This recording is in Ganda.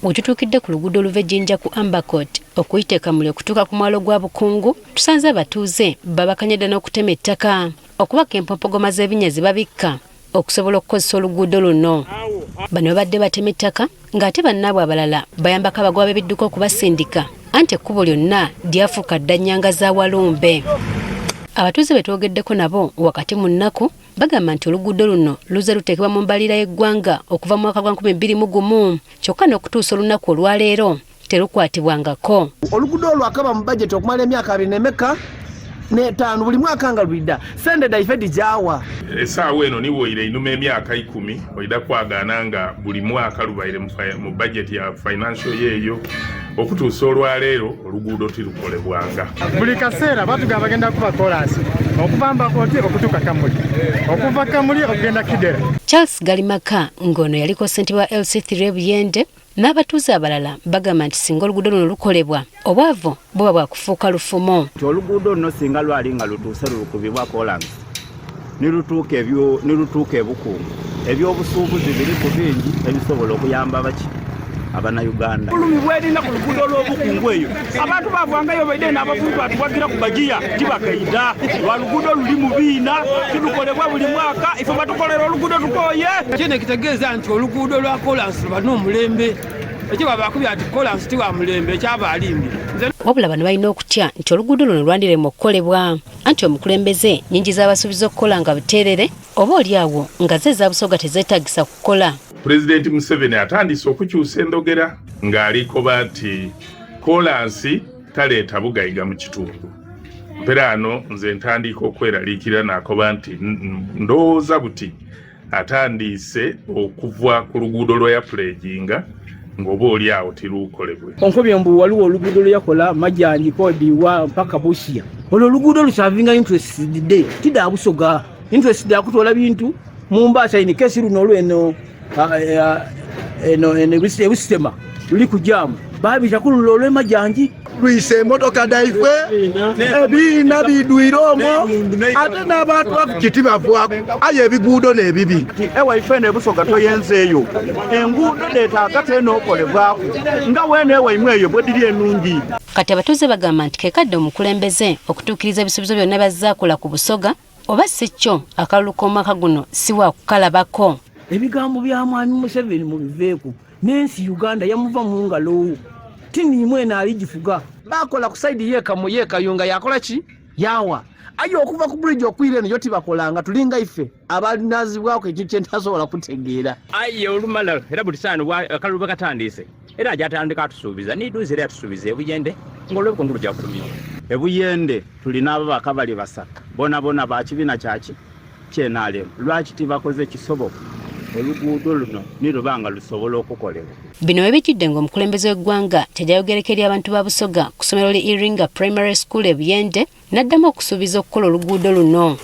Wetutuukidde ku luguudo oluva e Jinja ku Ambacot okuyita e Kamuli okutuuka ku mwalo gwa Bukungu, tusanze abatuuze babakanye dda n'okutema ettaka okubaka empompogoma z'ebinnya ze babikka okusobola okukozesa oluguudo luno. Bano babadde batema ettaka ng'ate bannaabwe abalala bayambako abagoba b'ebidduka okubasindika anti ekkubo lyonna lyafuuka dda nnyanga za walumbe. Abatuuze be twogeddeko nabo wakati mu nnaku bagamba nti oluguudo luno luzze luteekebwa mu mbalirira y'eggwanga okuva mu mwaka gwa 2001 kyokka n'okutuusa olunaku olwaleero terukwatibwangako. Oluguudo olwo akaba mu bajeti okumala emyaka abiri nemeka n'etaano buli mwaka nga lwidda sente daife dijawa. Esaawa eno niwoire einuma emyaka 10 oida kwagaana nga buli mwaka lubaire mu bajeti ya financial yeeyo okutuusa olwaleero oluguudo tirukolebwanga. Buli kaseera batugamba bagenda kuba kolansi okuva Mbakoti okutuuka Kamuli, okuva Kamuli okugenda Kidera. Charles Galimaka ng'ono yaliko ssentebe wa LC3 e Buyende n'abatuuze abalala bagamba nti singa oluguudo luno lukolebwa obwavu buba bwakufuuka lufumo. Nti oluguudo luno singa lwali nga lutuuse lulukubibwa kolansi nilutuuka ebukungu ebyobusuubuzi biri ku bingi ebisobola okuyamba baki abanauganda. Bulumi bwerina ku luguudo lw'obukungu eyo abantu bavangayo baide n'abavubi batuwagira ku bagiya tibakaida lwa luguudo luli mu biina tilukolebwa buli mwaka ife batukolera oluguudo tukoye. Kino ekitegeeza nti oluguudo lwa kolansi luba n'omulembe ekyo babakubya ati kolansi ti wa mulembe ekyaba alimbye. Wabula bano balina okutya nti oluguudo luno lwandiremwa okukolebwa anti omukulembeze nnyingi z'abasuubiza okukola nga buteerere oba oli awo nga zo eza Busoga tezeetagisa kukola. Pulezidenti Museveni atandise okukyusa endogera ng'alikoba nti kolansi taleeta bugayiga mu kitundu. Mperaano nze ntandiika okweraliikirira n'akoba nti ndowooza buti atandiise okuva ku luguudo lwa yapuleeginga ng'oba oli awo tiruukolebwe. Onkobye mbu waliwo oluguudo lwe yakola Majanji kodiwa mpaka Busia. Olwo oluguudo lusavinga interest dde tidda Busoga. Interest dda kutwala bintu Mombasa ini kesi luno olweno eno eno ebusitema luli ku jaamu babita ku luno olw'e Majanji. Lwise emotoka daife ebiina bidwire omwo ate n'abantu bakiti bavwaku aye ebiguudo n'ebibi. Ewaife eno ebusoga toyenzeeyo enguudo dheetaaga tenookolebwaku nga weene ewaimwe eyo bwedhiri enungi. Kati abatuuze bagamba nti kekadde omukulembeze okutuukiriza ebisuubizo byonna by'azze akola ku Busoga oba si kyo akalulu k'omwaka guno si wa kukalabako. Ebigambo bya Mwami Museveni mubiveeku n'ensi Uganda yamuva mu ngalo tiniimu eno aligifuga. Bakola ku saidi ye Kayunga yakola ki yawa aye okuva ku bridge okwira eno yo tibakolanga tulinga ife abanazibwako ekintu kye ntasobola kutegeera. Aye olumala era buli saano akalulu bwe katandiise era ajja atandika atusuubiza niduuzi era yatusuubiza ebuyende ng'olw'ebikungu lujja kulumya. Ebuyende tulina ababaka bali basatu bona bona ba kibiina kyaki kye NRM lwaki tibakoze kisoboka oluguudo luno niluba nga lusobola okukolebwa. Bino we bijjidde ng'omukulembeze w'eggwanga kyajja ayogereko eri abantu ba Busoga ku ssomero li Iringa Primary School e Buyende n'addamu okusuubiza okukola oluguudo luno.